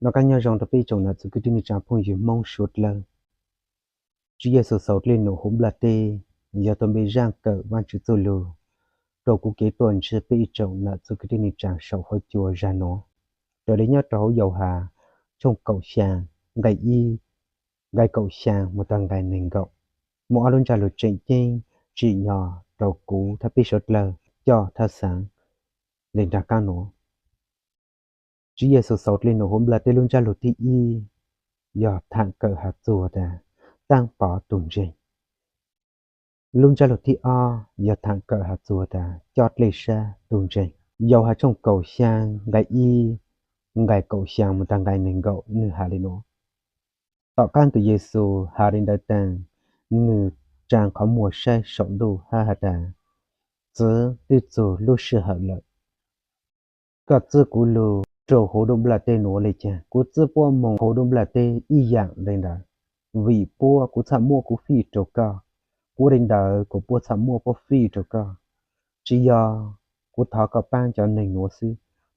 Noj qab nyob zoo rau peb ib tsoom nam txiv kwv tij neej tsa phooj ywg Hmoob suav dlawg. Tswv Yexus xaus dlej num huv nplaj teb, yog tus npe zaaj kawm Vaajtswv txuj lug rau kuv kev tuaj ntsib peb ib tsoom nam txiv kwv tij neej tsa saum huab cua zag nuav. Raws li nyob rau huv Yauhas tshooj kaum xyaa nqai ib, nqai kaum xyaa moog tag nqai neeg nkaum, muaj ob lub ntsaj lug tseem ceeb tsim nyog rau kuv thab peb suav dlawg coj thab xaav le nraag qaab nuav. Tswv Yexus xaus dlej num huv nplaj teb lub ntsaj lug thib ib yog thaam kawm has txug tas taab pov tug ntseeg. Lub ntsaj lug thib ob yog thaam kawm has txug tas coj dlej sab tug ntseeg. Yauhas tshooj kaum xyaa nqai ib, nqai kaum xyaa moog tag nqai neeg nkaum nwg has le nuav. Tom qaab tus Yexus has le ntawd taag, nwg tsaa qhov muag saib saum ntuj hab has tas, Txwv, twb txug lub sij hawm lawm. Koj txib kuv lug rua huv ntuj nplaj teb nuav le caag? Kuv txib puab moog huv ntuj nplaj teb ib yaam le ntawd, vim puab kuv txhaj muab kuv fij rua koj. Kuv le ntawd kuas puab txhaj muab puab fij rua koj. Tsi yog kuv thov koj paab cov neeg nuav xwb,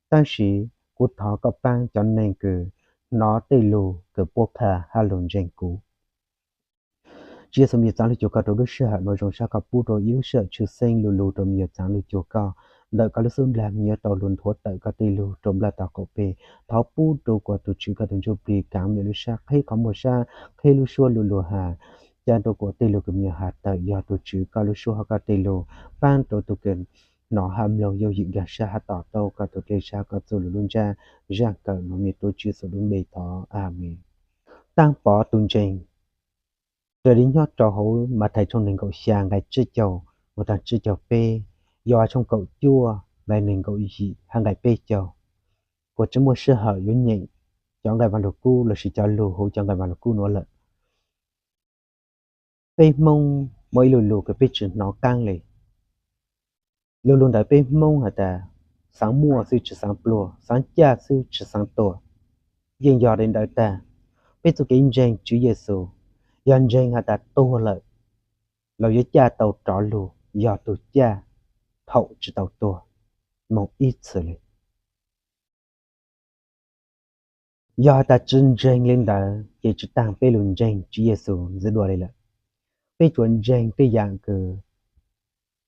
tab sis kuv thov koj paab cov neeg kws hnov tej lug kws puab qha hab lug ntseeg kuv. Tswv Yexus, me nyuam txaav lug cuag koj rua lub sij hawm nuav, zoo sab koj pub rua ib lub sij hawm tshwj xeeb lu lug rua me nyuam txaav lug cuag koj, ntawm koj lub xub ntiag me nyuam yuav tau lug nthuav tawm koj tej lug rua nplaj tog qaum peg. Thov pub rua kuas tug Tswv koj tug Ntsuj Plig kaav me nyuam lub sab, qheb qhov muag sab, qheb lub suab lu lug has, ca rua kuas tej lug kws me nyuam has tawm yog tug Tswv koj lub suab hab koj tej lug, paab rua tug kws hnov hab mloog yooj yim nkaag sab hab to taub koj tug dlej sab koj txuj lug lub ntsab zaaj kawm nuav, me tub Tswv Yexus lub npe thov, Amees. Taab pov tug ntseeg. Raws li nyob rau huv Mathais tshooj neeg nkaum xyaa nqai tsib caug moog tag tsib caug peb, Yauhas tshooj kaum cuaj nqai neeg nkaum yim hab nqai peb caug. Kuas tsi muaj sij hawm yuav nyeem cov nqai Vaaj Lug Kub lossis cov lug huv cov nqai Vaaj Lug Kub nuav lawm. Peb Hmoob muaj ib lu lug kws peb tsi hnov qaab le. Lu lug ntawd peb Hmoob has tas, xaav muaj xwb tsi xaav pluag, xaav caj xwb tsi xaav tuag. Yeej yog le ntawd tag, peb txuj kev ntseeg Tswv Yexus, yog ntseeg has tas tuag lawm, los yuav caj tau rov lug yog tug caj thaum tsi tau tuag moog ib txhis le. Yog has tas tsi ntseeg le ntawd ces tsi taag peb lug ntseeg Tswv Yexus ntxiv dua le lawm. Peb tsuas ntseeg tej yaam kws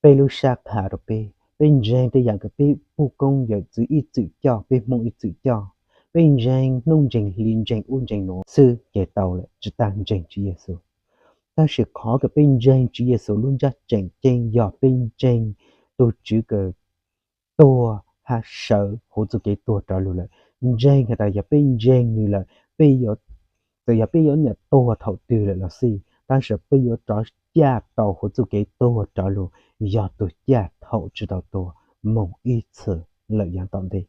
peb lub sab qha rua peb, peb ntseeg tej yaam kws peb puj koob yawm txwv ib txwm coj, peb Hmoob ib txwm coj, peb ntseeg nub ntseeg hli ntseeg ub ntseeg nuav xwb ces tau lawm, tsi taag ntseeg Tswv Yexus. Tab sis qhov kws peb ntseeg Tswv Yexus lub ntsab tseem ceeb yog peb ntseeg tug Tswv kws tuag hab sawv huv txuj kev tuag rov lug lawm. Ntseeg has tas yog peb ntseeg nwg lawm, peb yuav, txawm yog peb yuav nyam tuag thaum twg lawm los xij, tab sis peb yuav rov caj tau huv txuj kev tuag rov lug, yog tug caj thaum tsi tau tuag moog ib txhis lawm yaav tom ntej.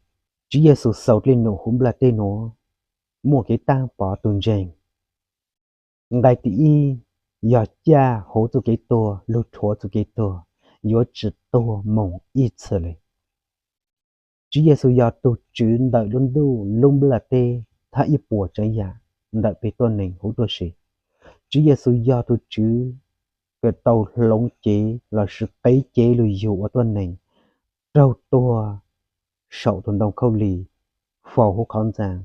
Tswv Yexus xaus dlej num huv nplaj teb nuav muaj kev taab pov tug ntseeg. Nqai tim ib yog caj huv txuj kev tuag, lug rhuav txuj kev tuag, yuav tsi tuag moog ib txhis le. Tswv Yexus yog tug Tswv ntawm lub ntuj lub nplaj teb thab ib puas tsav yaam ntawm peb tuab neeg huv tuab si. Tswv Yexus yog tug Tswv kws tau hloov cev lossis qev cev lug yug ua tuab neeg, raug tuag saum tug ntoo khaub lig, faus huv qhov ntxaa,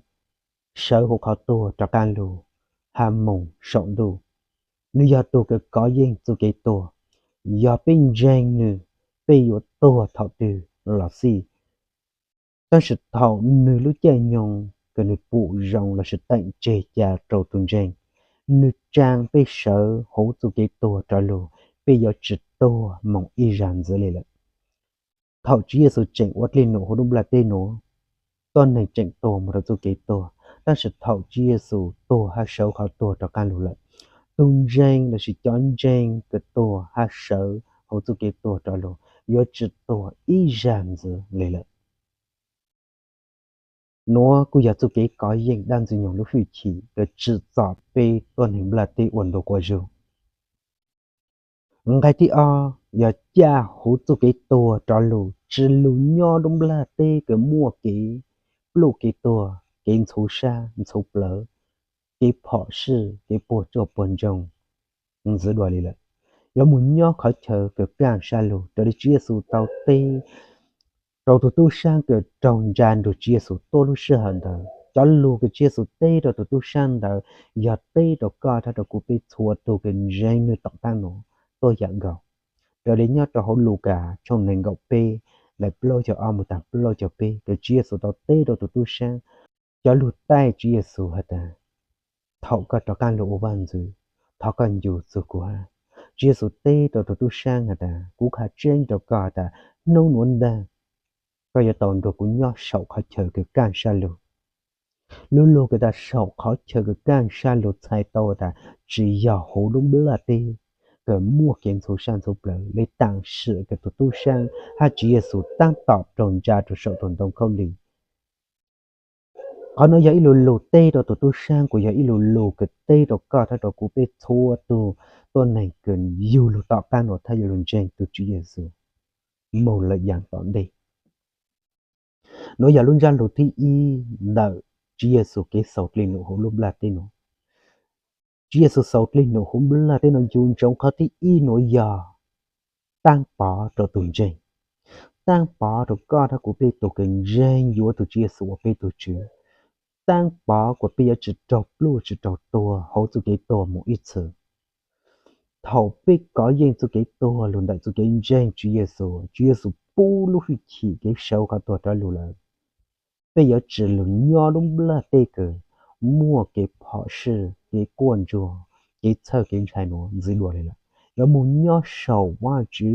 sawv huv qhov tuag rov qaab lug, hab moog saum ntuj. Nwg yog tug kws kov yeej txuj kev tuag. Yog peb ntseeg nwg, peb yuav tuag thaum twg los xij, tab sis thaum nwg lub caij nyoog kws nwg pum zoo lossis teem tseg ca rau tug ntseeg, nwg tsaa peb sawv huv txuj kev tuag rov lug, peb yuav tsi tuag moog ib zag ntxiv le lawm. Thaum Tswv Yexus tseem ua dlej num huv lub nplaj teb nuav, tuab neeg tseem tuag moog rau txuj kev tuag, tab sis thaum Tswv Yexus tuag hab sawv qhov tuag rov qaab lug lawm, tug ntseeg lossis cov ntseeg kws tuag hab sawv huv txuj kev tuag rov lug yuav tsi tuag ib zag ntxiv le lawm. Nuav kuj yog txuj kev kov yeej dab ntxwg nyoog lub hwj chim kws tsim txom peb tuab neeg nplaj teb ua ntu quas zug. Nqai thib ob yog caj huv txuj kev tuag rov lug tsi lug nyob lub nplaj teb kws muaj kev pluj kev tuag, kev ntxhuv sab ntxhuv plawv, kev phom sij, kev puag tsuaj puag ntsoog ntxiv dua le lawm. Yuav moog nyob qhov chaw kws kaaj sab lug raws li Tswv Yexus tau teb rau tug tub saab kws raug ntsa nrug Tswv Yexus tuab lub sij hawm ntawd. Cov lus kws Tswv Yexus teb rau tus tub saab ntawd yog teb rau koj thiab rau kuv peb txhua tug kws ntseeg nwg tom qaab nuav tuaj yaam nkaus. Raws li nyob rau hauv Lukas tshooj neeg nkaum peb, nqai plaub caug ob mus taag plaub caug peb, kws Tswv Yexus tau teb rau tus tub saab cov lug taij Tswv Yexus has tas, thaum koj rov qaab lug ua vaaj ntxwv, thov koj ncu txug kuv hab. Tswv Yexus teb rau tus tub saab has tas, kuv qha tseeb rau koj has tas, nub nuav ntaag koj yuav tau nrug kuv nyob saum qhov chaw kws kaaj sab lug. Lub lug kws tas saum qhov chaw kws kaaj sab lug txhais tau tas tsi yog huv lub nplaj teb kws muaj kev ntxhov sab ntxhov plawg le taam sim kws tus tub saab hab Tswv Yexus taab tom raug ntsa rua saum tus ntoo khaub lig. Qhov nuav yog ib lu lug teb rau tus tub saab, kuj yog ib lu lug kws teb rau koj thiab rau kuv peb txhua tug tuab neeg kws yug lug tom qaab nuav thiab yug lug ntseeg tug Tswv Yexus moog lawm yaam tom ntej. Nuav yog lub ntsab lug thib ib ntawm Tswv Yexus kev xaus dlej num huv lub nplaj teb nuav. Tswv Yexus xaus dlej num huv nplaj teb nuav ncu ntsoov qhov thib ib nuav yog taab pov rau tug ntseeg, taab pov rau koj thiab kuv peb tug kws ntseeg yuav tug Tswv Yexus ua peb tug Tswv, taab pov kuas peb yuav tsi raug pluj tsi raug tuag huv txuj kev tuag moog ib txhis. Thaum peb kov yeej txuj kev tuag lug ntawm txuj kev ntseeg Tswv Yexus, Tswv Yexus pub lub hwj chim kev sawv qhov tuag rov lug lawm, peb yuav tsi lug nyob lub nplaj teb kws muaj kev phom sij, kev quaj ntsuag, kev txhawj kev ntshai nuav ntxiv dua le lawm. Yuav moog nyob saum Vaajtswv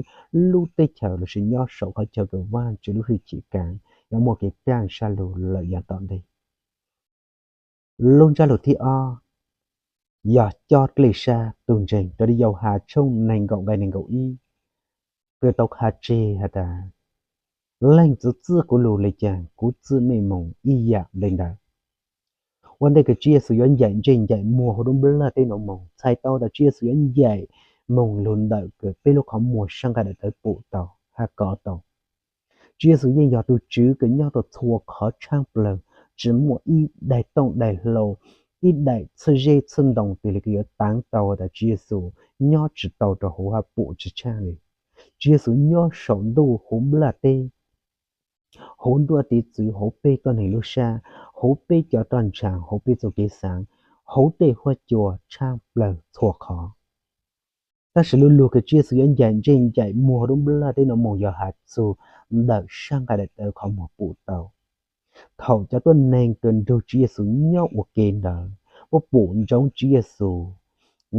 lub teb chaws lossis nyob saum qhov chaw kws Vaajtswv lub hwj chim kaav, yuav muaj kev kaaj sab lug lawm yaam tom ntej. Lub ntsab lug thib ob yog cob dlej sab tug ntseeg. Raws li Yauhas tshooj neeg nkaum nqai neeg nkaum ib, kws tau qha tseg has tas, leej twg txwj kuv lug le caag kuv txwj mej moog ib yaam le ntawd. Ua ntej kws Tswv Yexus yuav ncaim ntsej ncaim muag huv lub nplaj teb nuav moog, txhais tau tas Tswv Yexus yuav ncaim moog lug ntawm kws peb lub qhov muag sab nqaij daim tawv pum tau hab kov tau. Tswv Yexus yeej yog tug Tswv kws nyob rua txhua qhov tshaab plawg, tsi muaj ib daim tooj daim hlau, ib daim txhij zeb txhij ntoo twg le kws yuav taav tau tas Tswv Yexus nyob tsi tau rua huv hab pum tsi tshaab le. Tswv Yexus nyob saum ntuj huv nplaj teb, huv nruab tiv txwv huv peb tuab neeg lub sab, huv peb cov roj ntsha, huv peb txuj kev xaav, huv tej huab cua tshaab plawg txhua qhov. Tab sis lub lug kws Tswv Yexus yuav ncaim ntsej ncaim muag huv lub nplaj teb nuav moog yog has txug ntawm sab nqaij daim tawv qhov muag pum tau. Thaum cov tuab neeg kws nrug Tswv Yexus nyob ua ke ntawd puab pum ntsoov Tswv Yexus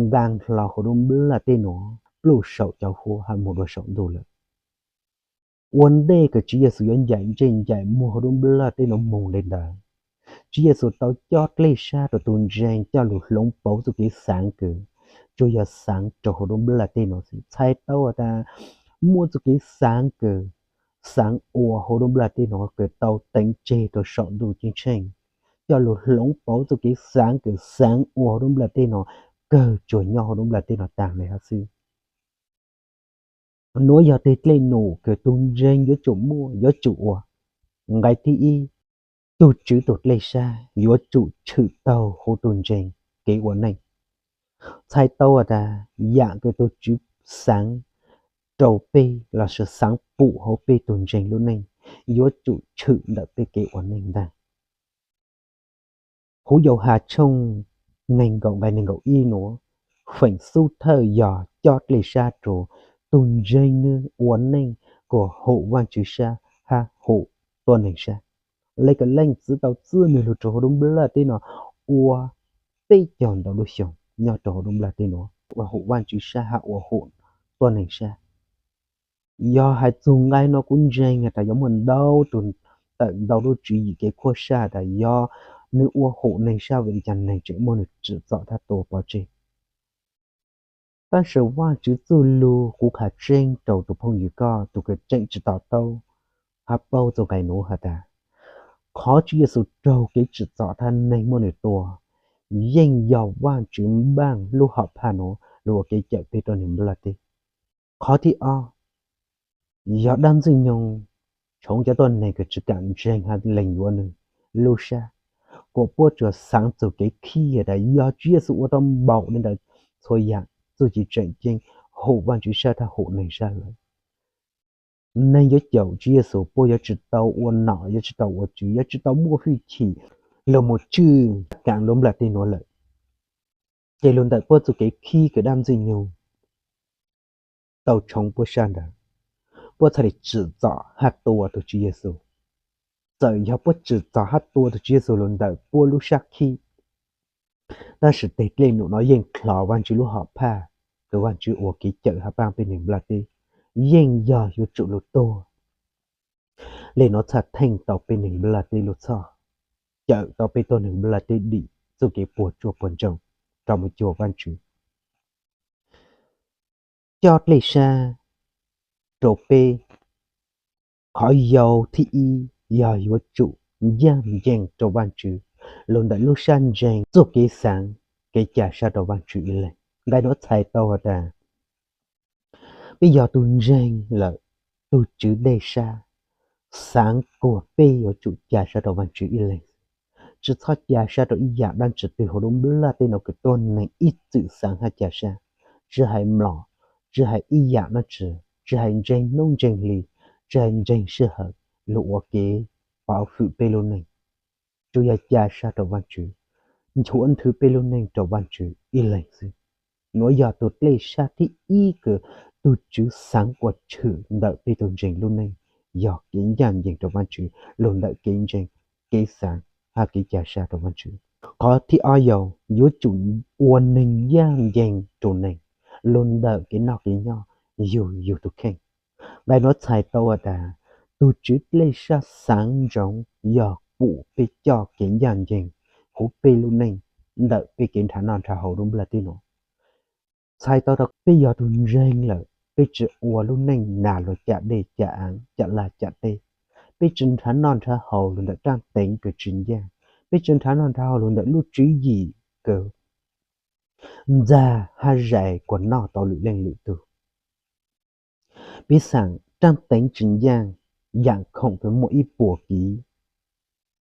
nqaa hlo huv lub nplaj teb nuav pluj saum cov huab hab moog dua saum ntuj lawm. Ua ntej kws Tswv Yexus yuav ncaim ntsej ncaim muag huv lub nplaj teb nuav moog le ntawd, Tswv Yexus tau cob dlej sab rua tug ntseeg coj lug hloov pauv txuj kev xaav kws tsuas yog xaav rua huv lub nplaj teb nuav xwb. Txhais tau tas muaj txuj kev xaav kws xaav ua huv lub nplaj teb nuav kws tau teev tseg rua saum ntuj ceeb tsheej, coj lug hloov pauv txuj kev xaav kws xaav ua huv lub nplaj teb nuav kawg tsuas nyob huv lub nplaj teb nuav taag le hab xwb. Nuav yog teg dlej num kws tug ntseeg yuav tsum muaj yuav tsum ua. Nqai thib ib, tug Tswv tug dlej sab yuav tsum tshwm taug huv tug ntseeg kev ua neej. Txhais tau tas yaam kws tug Tswv xaav rua peb lossis xaav pum huv peb tug ntseeg lub neej yuav tsum tshwm ntawm peb kev ua neej ntaag. Huv Yauhas tshooj neeg nkaum nqai neeg nkaum ib nuav, feem xub thawj yog cob dlej sab rua tug ntseeg nwg ua neej kuas hum Vaajtswv sab hab hum tuab neeg sab. Le kws leej txiv tau txwj nwg lug rua huv lub nplaj teb nuav ua peb caug ntau lub xyoo nyob rua huv lub nplaj teb nuav ua hum Vaajtswv sab hab ua hum tuab neeg sab. Yog hais txug nqai nuav kuv ntseeg has tas yuav muaj ntau tug tawm ntau lub tswv yim kev khuab sab tas yog nwg ua hum neeg sab vim li cas neeg tseem muab nwg tsim txom thab tua pov tseg. Tab sis Vaajtswv txuj lug kuv qha tseeb rua tug phooj ywg koj tug kws tseem tsi to taub hab paub txug nqai nuav has tas, qhov Tswv Yexus raug kev tsim txom thab neeg muab nwg tua, yeej yog Vaajtswv npaaj lub hom phaj nuav lug ua kev cawm peb rua nwg nplaj teb. Qhov thib ob, yog dlaab Ntxwg Nyoog tshoov cov tuab neeg kws tsi kaam ntseeg hab lees yuav nwg lub sab, kuas puab tsuas xaav txug kev khib tas yog Tswv Yexus ua tau npaum le ntawd txhua yaam txuj ci tseem ceeb hum Vaajtswv sab thab hum neeg sab lawm. Neeg yuav caum Tswv Yexus puab yuav tsi tau ua nom, yuav tsi tau ua tswv, yuav tsi tau muaj hwj chim los mus tswj kav lub nplaj teb nuav lawm. Ces lug ntawm puab txuj kev khib kws dab Ntxwg Nyoog tau tshoov puab sab ntawd, puab txhaj le tsim txom hab tua tug Tswv Yexus. Txawm yog puab tsim txom hab tua tug Tswv Yexus lug ntawm puab lub sab khib, tab sis teg dlej num nuav yeej dlhau Vaajtswv lub hom phaj kws Vaajtswv ua kev cawm hab paab peb neeg nplaj teb, yeej yog yuav tsum lug tuag. Le nuav txhaj theej tau peb neeg nplaj teb lub txhoj, cawm tau peb tuab neeg nplaj teb dim txuj kev puam tsuaj puam ntsoog rua mus cuag Vaajtswv. Coj dlej sab rua peb, qhov yau thib ib yog yuav tsum ncaj ncees rua Vaajtswv lug ntawm lub sab ntseeg, txuj kev xaav, kev ca sab rua Vaajtswv ib leeg. Nqai nuav txhais tau has tas, peb yog tug ntseeg lawm, tug Tswv dlej sab xaav kuas peb yuav tsum ca sab rua Vaajtswv ib leeg. Tsi txhob ca sab rua ib yaam dlaab tsi twg huv lub nplaj teb nuav kws tuab neeg ib txwm xaav hab ca sab, tsi has mlom, tsi has ib yaam dlaab tsi, tsi has ntseeg nub ntseeg hli, tsi has ntseeg sij hawm lug ua kev pov hwm peb lub neej. Tsuas yog ca sab rua Vaajtswv, nchuav nthwv peb lub neej rua Vaajtswv ib leeg xwb. Nuav yog tug dlej sab thib ib kws tug Tswv xaav kuas tshwm ntawm peb tug ntseeg lub neej, yog kev ncaj ncees rua Vaajtswv lug ntawm kev ntseeg, kev xaav hab kev ca sab rua Vaajtswv. Qhov thib ob yog yuav tsum ua neeg ncaj ncees rua neeg lug ntawm kev noj kev nyob, yug yug tug kheej. Nqai nuav txhais tau has tas, tug Tswv dlej sab xaav ntsoov yog pum peb coj kev ncaj ncees huv peb lub neej ntawm peb kev nrhav noj nrhav haus lub nplaj teb nuav. Txhais tau rua peb yog tug ntseeg lawm, peb tsi ua lub neej nas luas cam dej cam aav cam laj cam teb. Peb tsi nrhav noj nrhav haus lug ntawm raaj teev kws tsi ncaaj. Peb tsi nrhav noj nrhav haus lug ntawm lub tswv yim kws ntxag hab zais kuas noj tau lwm leej lwm tug. Piv xam raaj teev tsi ncaaj, yaam khoom kws muaj ib puas kiv,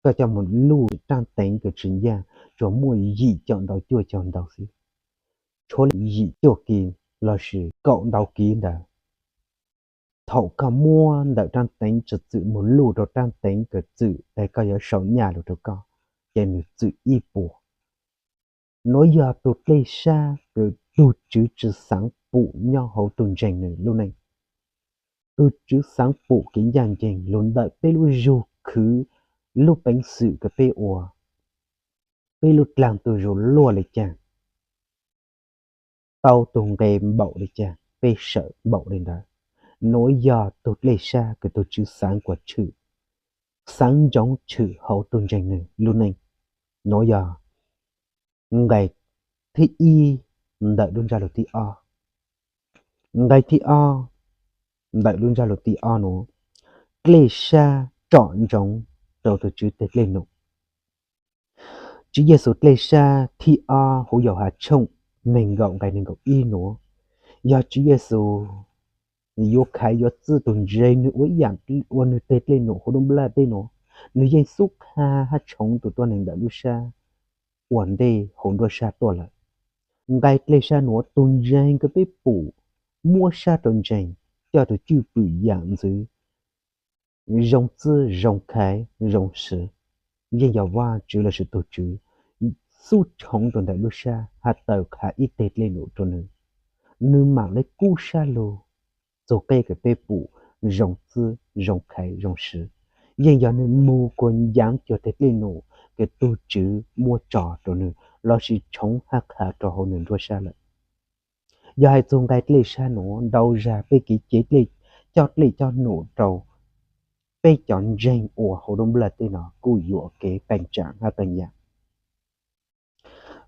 koj coj moog luj raaj teev kws tsi ncaaj tsuas muaj yim caum ntau cuaj caug ntau xwb, tshuav yim cuaj kiv lossis kaum ntau kiv ntawd. Thaum koj muab ntawm raaj teev tsi txwm moog luj rua raaj teev kws txwm, es koj yuav sau nyaj lug rua koj, ces nwg txwm ib puas. Nuav yog tug dlej sab kws tug Tswv tsi xaav pum nyob huv tug ntseeg nwg lub neej. Tug Tswv xaav pum kev ncaj ncees lug ntawm peb lub zug khwv, lub peev xwm kws peb ua, peb lub dlaag tug zug luaj le caag, tau tug nqe npaum le caag peb sawm npaum le ntawd. Nuav yog tug dlej sab kws tug Tswv xaav kuas tshwm, xaav ntsoov tshwm huv tug ntseeg nwg lub neej. Nuav yog nqai thib ib ntawm lub ntsab lug thib ob. Nqai thib ob ntawm lub ntsab lug thib ob nuav, dlej sab tsom ntsoov rua tug Tswv teg dlej num. Tswv Yexus dlej sab thib ob huv Yauhas tshooj neeg nkaum nqai neeg nkaum ib nuav, yog Tswv Yexus yuav khaiv yuav txwj tug ntseeg nwg ua ib yaam ua nwg teg dlej num huv lub nplaj teb nuav. Nwg yeej xub qha hab tshoov tug tuab neeg ntawm lub sab ua ntej huv nruab sab tuaj lawm. Nqai dlej sab nuav tug ntseeg kws peb pum, muab sab rua ntseeg, coj tug cwj pwm yaam ntxwv, zoo txwb zoo khaiv zoo siv, yeej yog Vaajtswv lossis tug Tswv xub tshoov rua ntawm lub sab hab taw qha ib teg dlej num rua nwg. Nwg maam le kub sab lug, txug qeb kws peb pum zoo txwb zoo khaiv zoo siv, yeej yog nwg moog kuas ncav cuag teg dlej num kws tug Tswv muab tso rua nwg lossis tshoov hab qha rua huv nwg nruab sab lawm. Yog hais txug nqai dlej sab nuav, ntau zag peb kev cev dlej, coj dlej coj num rua peb cov ntseeg ua huv lub nplaj teb no kuj yuam kev peem tsaam hab peem yaam.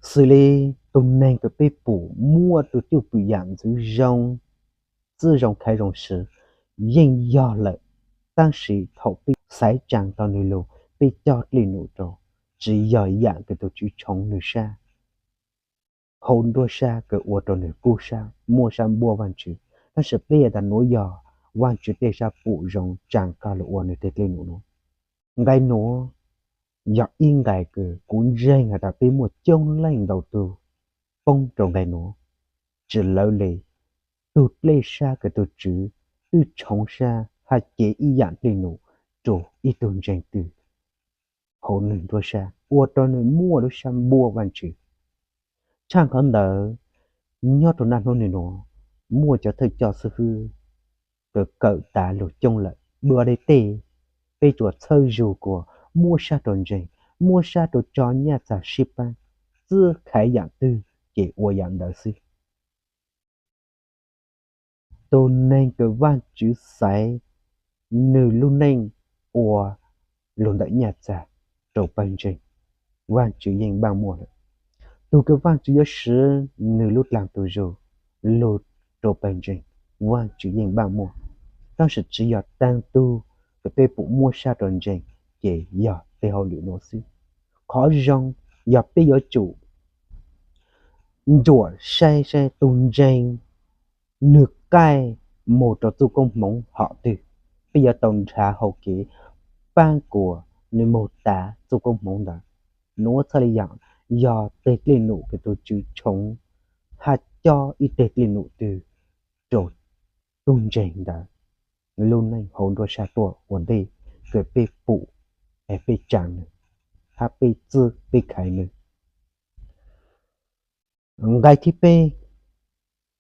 Xws le tug neeg kws peb pum muaj tug cwj pwm yaam ntxwv zoo, txwb zoo khaiv zoo siv, yeej yog lawm, tab sis thaum peb xaiv tsaa tau nwg lug, peb coj dlej num rua, tsi yog yaam kws tug Tswv tshoov nwg sab huv nruab sab kws ua rua nwg kub sab muab sab npuab Vaajtswv, tab sis peb has tas nuav yog Vaajtswv dlej sab pum zoo tsaa koj lug ua nwg teg dlej num nuav. Nqai nuav yog ib nqai kws kuv ntseeg has tas peb muaj coob leej ntau tug poob rua nqai nuav, tsi lawv le tug dlej sab kws tug Tswv twb tshoov sab hab cev ib yaam dlej num rua ib tug ntseeg twg hauv nws nruab sab ua rau nws muaj lub sab npuab Vajtswv. Tshaj qhov ntawd, nyob rau naj hnub nws nuav, muaj cov thawj coj xib hwb kawm kawm tav lug coob lawm. Dua li tej, peb tsuas txhawb zug kuas muab sab rau ntseeg, muab sab rau tso nyaj txag sib paab, txwb khaiv yaam twg ces ua yaam ntawd xwb. Tus neeg kws Vajtswv xaiv nwg lub neej ua lug ntawm nyaj txag rau pawg ntseeg, Vajtswv yeej npaaj muaj lawm. Tus kws Vajtswv yuav swv nwg lub dlaag tug zug lug rau pawg ntseeg, Vajtswv yeej npaaj muaj. Tab sis tsi yog taag tug kws peb pum muab sab rau ntseeg ces yog tej hauj lwm nuav xwb. Qhov zoo yog peb yuav tsum ntsuam saib saib tug ntseeg nwg qaij moog rau txuj koob hmoov hom twg, peb yuav tau nrhav hau kev paab kuas nwg moog tav txuj koob hmoov ntawd. Nuav txhaj le yaam yog teg dlej num kws tug tswv tshoov hab cob ib teg dlej num twg rau tug ntseeg ntawd lub neej hauv nruab sab tuaj ua ntej kws peb pum, peb tsaa nwg, hab peb txwb peb khaiv nwg. Nqai thib peb,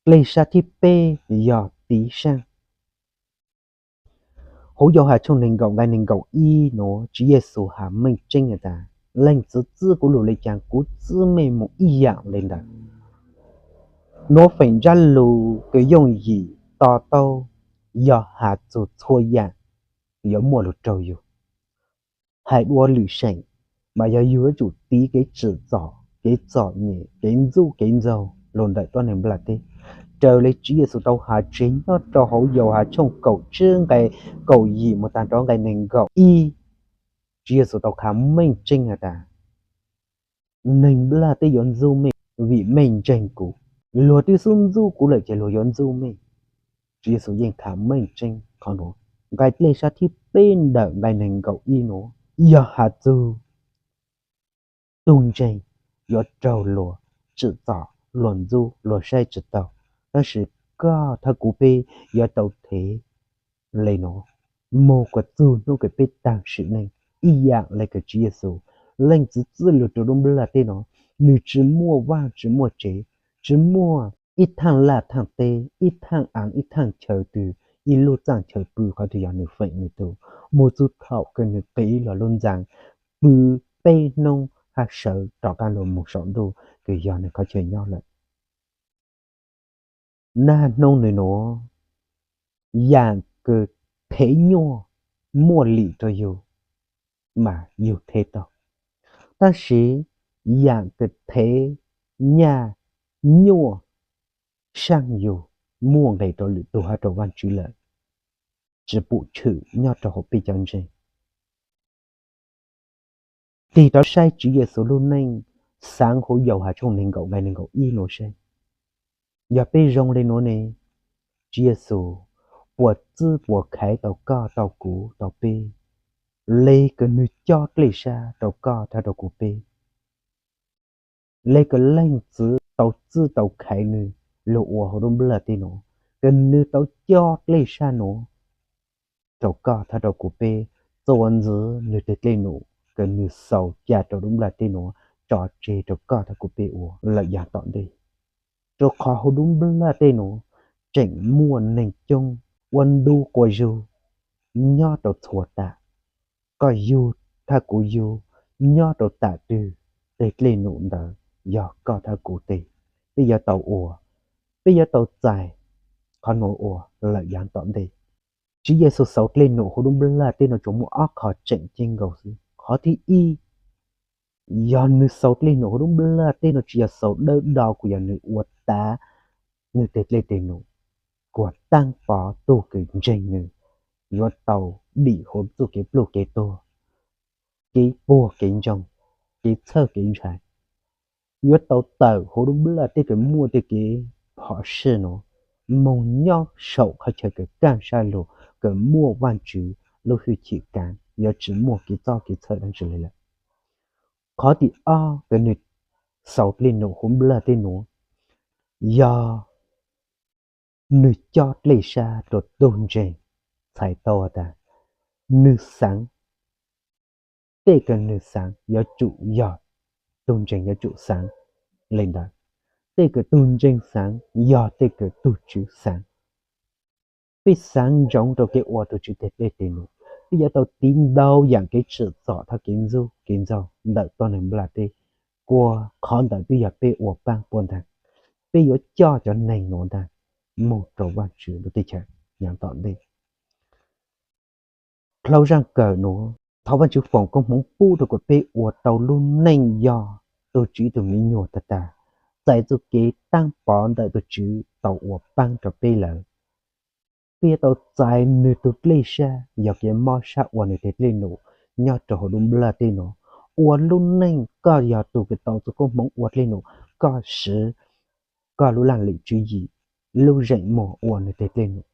dlej sab thib peb yog tiv saab. Huv Yauhas tshooj neeg nkaum nqai neeg nkaum ib nuav, Tswv Yexus has meej tseeb has tas, leej txiv txwb kuv lug le caag kuv txwb mej moog ib yaam le ntawd. Nuav feem ntsab lug kws yooj yim to taub yog has txug txhua yaam yuav muaj lug raug yug. Hais dua lwm seem, mas yog yug yuav tsum tiv kev tsim txom, kev txom nyem, kev ntxub kev ntxaug lug ntawm tuab neeg nplaj teb. Raws le Tswv Yexus tau has tseg nyob rau huv Yauhas tshooj kaum tsib nqai kaum yim moog taag rau nqai neeg nkaum ib, Tswv Yexus tau qha meej tseeb has tas, neeg nplaj teb yuav ntxub mej vim mej ntseeg kuv. Luag twb xub ntxub kuv lawm ces luag yuav ntxub mej. Tswv Yexus yeej qha meej tseeb qhov nuav. Nqai dlej sab thib peb ntawm nqai neeg nkaum ib nuav yog has txug tug ntseeg yuav raug luag tsim txom, luag ntxub, luag saib tsi taug. Tab sis koj thab kuv peb yuav tau thev le nuav moog kuas txug hnub kws peb taag sim neej ib yaam le kws Tswv Yexus, leej txiv txwb lug rau lub nplaj teb nuav, nwg tsi muaj vaaj tsi muaj tsev, tsi muaj ib thaaj laj thaaj teb, ib thaaj aav ib thaaj chaw twg, ib lub txaaj chaw pw qhov twg yog nwg feem nwg tug, moog txug thaum kws nwg qiv lug lub ntxaa pw peb hnub hab sawv rov qaab lug moog saum ntuj kws yog nwg qhov chaw nyob lawm. Naj hnub nwg nuav, yaam kws thev nyuaj muaj lim rau yug mas yug thev taug, tab sis yaam kws thev nyaj nyuaj saab yug muaj nqis rau lwm tug hab rau Vaajtswv lawm, tsi pum tshwm nyob rau huv peb cov ntseeg. Tig rov saib Tswv Yexus lub neej, xaav huv Yauhas tshooj neeg nkaum nqai neeg nkaum ib nuav saib. Yog peb zoo le nuav ne, Tswv Yexus puas txwb puas khaiv tau koj tau kuv tau peb, le kws nwg cob dlej sab rau koj hab rau kuv peb, le kws leej txiv tau txwb tau khaiv nwg lug ua huv lub nplaj teb nuav, kws nwg tau cob dlej sab nuav rau koj hab rau kuv peb, txuas ntxiv nwg teg dlej num kws nwg xaus ca rau lub nplaj teb nuav tso tseg rau koj hab kuv peb ua lawm yav tom ntej. Rua qhov huv lub nplaj teb nuav tseem muaj neeg coob ua ntu quas zug nyob rau txhua tam. Koj yug hab kuv yug nyob rau tam twg, teg dlej num ntawd yog koj hab kuv teg. Peb yuav tau ua, peb yuav tau txais qhov nuav ua lawm yav tom ntej. Tswv Yexus xaus dlej num huv lub nplaj teb nuav tsuas muaj ob qho tseem ceeb nkaus xwb. Qhov thib ib, yog nwg xaus dlej num huv lub nplaj teb nuav tsi yog xaus dawb do kuas yog nwg ua tav nwg teg dlej teg num, kuas taab pov tug kws ntseeg nwg yuav tau dim huv txuj kev pluj kev tuag, kev puag kev ntsoog, kev txhawj kev ntshai, yuav tau tawm huv lub nplaj teb kws muaj tej kev phom sij nuav, moog nyob saum qhov chaw kws kaaj sab lug, kws muaj Vaajtswv lub hwj chim kaav, yuav tsi muaj kev txob kev txhawj dlaab tsi le lawm. Qhov thib ob kws nwg xaus dlej num huv nplaj teb nuav, yog nwg cob dlej sab rua tug ntseeg, txhais tau has tas nwg xaav tej kws nwg xaav yuav tsum yog tug ntseeg yuav tsum xaav le ntawd. Tej kws tug ntseeg xaav yog tej kws tug Tswv xaav. Peb xaav ntsoov rua kev ua tug Tswv teg plej teg num, peb yuav tau tiv ntau yaam kev tsim txom thov kev ntxub kev ntxaug ntawm tuab neeg nplaj teb, kua qhov ntawd twb yog peb ua paab puab ntaag. Peb yuav coj cov neeg nuav ntaag moog rua Vaajtswv lub teb chaws yav tom ntej. Dlhau zaaj kawm nuav thov Vaajtswv foom koob hmoov pub rua kuas peb ua tau lub neej yog tug Tswv tug miv nyuas tag tag, txais txuj kev taab pov ntawm tug Tswv tau ua paab rua peb lawm. Peb yuav tau txais nwg tug dlej sab yog kev mob sab ua nwg teg dlej num nyob rua huv lub nplaj teb nuav. Ua lub neej koj yog tug kws tau txuj koob hmoov ua dlej num, koj swv koj lub laj lim tswv yim, lub zeem muag ua nwg teg dlej num.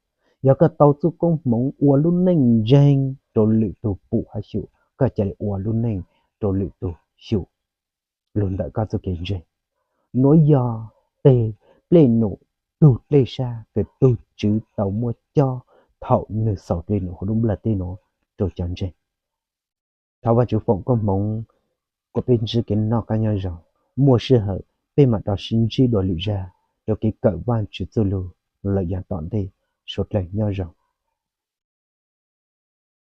Yog koj tau txuj koob hmoov ua lub neej ntseeg rua lwm tug pum hab xyum, koj ca le ua lub neej rua lwm tug xyum lug ntawm koj txuj kev ntseeg. Nuav yog teg plej num tug dlej sab kws tug Tswv tau muab cob thaum nwg xaus dlej num huv lub nplaj teb nuav rua cov ntseeg. Thov Vaajtswv foom koob hmoov kuas peb ntsib kev noj qab nyob zoo, muaj sij hawm peb maam rov sib ntsib dua lwm zag rua kev kawm Vaajtswv txuj lug lawm yav tom ntej. Suav dlawg nyob zoo.